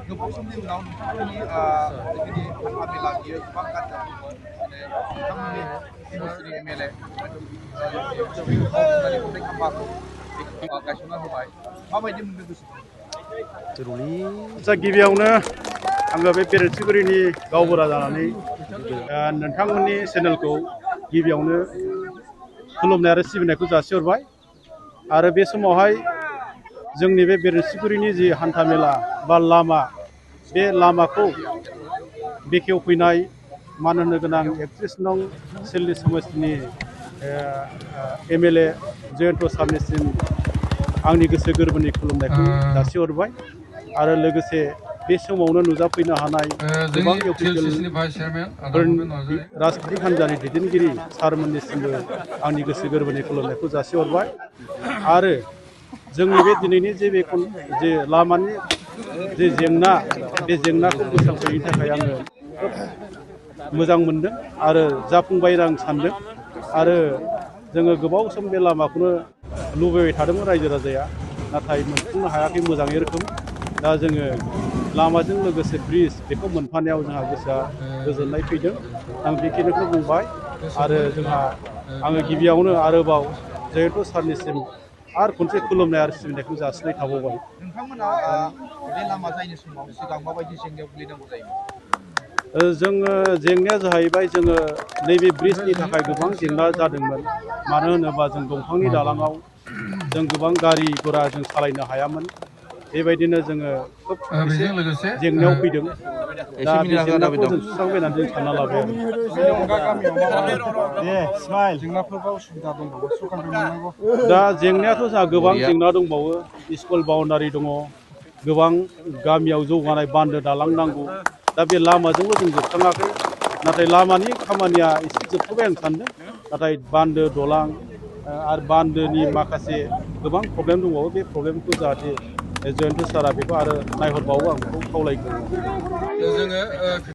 गोबाव समनि उनाव नोंथांमोननि जिखिनि हान्थामेला बियो गोबां गाज्रि नोंथांमोननि समस्टिनि MLA मावफुंनानै हरनाय खाम्फाखौ गायसनना होबाय माबायदि मोनदों गोसोखौ? आदसा गिबियावनो आङो बे बेरेन्सिगुरिनि गावबुरा जानानै नोंथांमोननि चेनेलखौ गिबियावनो खुलुमनाय आरो सिबिनायखौ जासिहरबाय आरो बे समावहाय जोंनि बे बेरेन्सिगुरिनि जि हान्थामेला बा लामा बे लामाखौ बेखेवफैनाय मान होनो गोनां 31 नं सिलनि समस्टिनि MLA जयन्त सारनिसिम आंनि गोसो गोरबोनि खुलुमनायखौ जासिहरबाय आरो लोगोसे बे समावनो नुजाफैनो हानाय गोबां अफिसियेलफोरनि राजखान्थि हान्जानि दैदेनगिरि सारमोननिसिमबो आंनि गोसो गोरबोनि खुलुमनायखौ जासिहरबाय आरो जोंनि बे दिनैनि जे लामानि जे जेंना बे जेंनाखौ बोस्रांफैनायनि थाखाय आङो मोजां मोनदों आरो जाफुंबाय आं सानदों आरो जोङो गोबाव सम बे लामाखौनो लुबैबाय थादोंमोन रायजो राजाया नाथाय मोनफुंनो हायाखै मोजाङै रोखोम दा जोङो लामाजों लोगोसे ब्रिज बेखौ मोनफानायाव जोंहा गोसोआ गोजोननाय फैदों आं बेखिनिखौ बुंबाय आरो आङो गिबियावनो आरोबाव जयन्त सारनिसिम आरो खनसे खुलुमनाय आरो सिबिनायखौ जासिनाय थाबावबाय। नोंथांमोना बे लामा जायनि समाव सिगां माबायदि जेंनायाव गोलैनांगौ जायोमोन? जोङो जेंनाया जाहैबाय जोङो नैबे ब्रिजनि थाखाय गोबां जेंना जादोंमोन मानो होनोबा जों दंफांनि दालाङाव जों गोबां गारि घोड़ा जों सालायनो हायामोन बेबायदिनो जोङो खोब एसे जेंनायाव फैदों दा बे जेंनाखौ जों सुस्रांबाय होननानै जों सानना लाबाय दा जेंनायाथ' जोंहा गोबां जेंना दंबावो स्कुल बाउन्डारि दङ गोबां गामियाव जौगानाय बान्दो दालां नांगौ दा बे लामाजोंल' जों जोबस्राङाखै नाथाय लामानि खामानिया एसे जोबथ'बाय आं सानदों नाथाय बान्दो दलां आरो बान्दोनि माखासे गोबां प्रब्लेम दंबावो बे प्रब्लेमखौ जाहाथे जयन्त सारा बेखौ आरो नायहरबावो आं बेखौ खावलायगोन।